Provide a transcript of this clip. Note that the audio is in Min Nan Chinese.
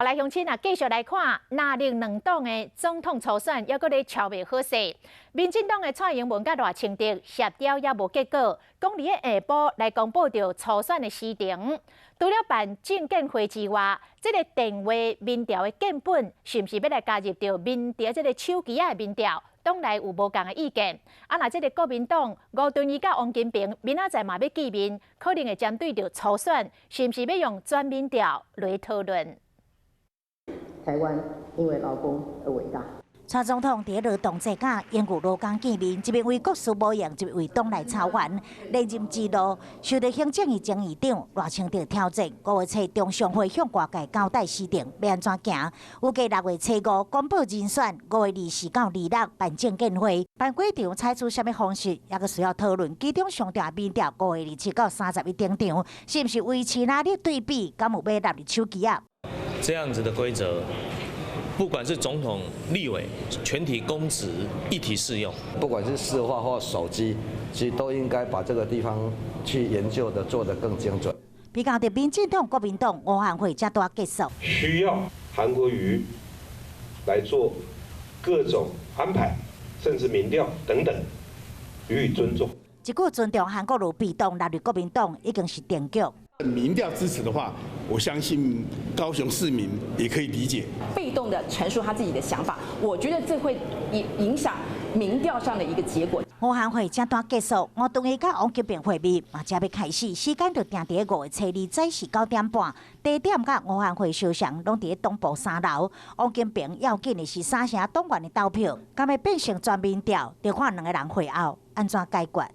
來鄉親啊，繼續來看，藍綠兩黨的總統初選，猶閣咧喬袂好勢。民進黨的蔡英文佮賴清德協調猶無結果，講佇咧下晡來公布著初選的時程。除了辦證監會之外，這個電話民調的建本是毋是欲來加入著民調這個手機仔的民調？黨內有無仝的意見。啊，若這個國民黨吳敦義佮王金平明仔載嘛欲見面，可能會針對著初選，是毋是欲用全民調來討論？台灣因為勞工而偉大。蔡總統佇勞動節佮英國勞工見面，一面為國事無用，一面為黨內操煩。連任之路受到行政院前院長賴清德挑戰，5月初中常會向外界交代時程欲按怎行。預計6月初5公布人選，5月24到26辦證監會，辦會場採取啥物方式，猶閣需要討論。其中上大民調5月27到31登場，是毋是維持藍綠對比？敢有欲納入手機仔？這樣子的規則，不管是總統、立委、全體公職一體適用。不管是市話或手機，其實都應該把這個地方去研究的做得更精準。比較佇民進黨、國民黨吳漢會才拄結束。需要韓國瑜來做各種安排，甚至民調等等，予以尊重。這句尊重韓國瑜被動納入國民黨已經是定局。民調支持的話，我相信高雄市民也可以理解。被動的陳述他自己的想法，我覺得這會影響民調上的一個結果。吳漢會才拄結束，吳敦義佮王金平會面嘛，才欲開始，時間就定佇5月初2早時9點半，地點佮吳漢會相像，攏佇黨部三樓。王金平要緊的是三城黨員的投票，敢欲變成全民調，就看兩个人會後按怎解決。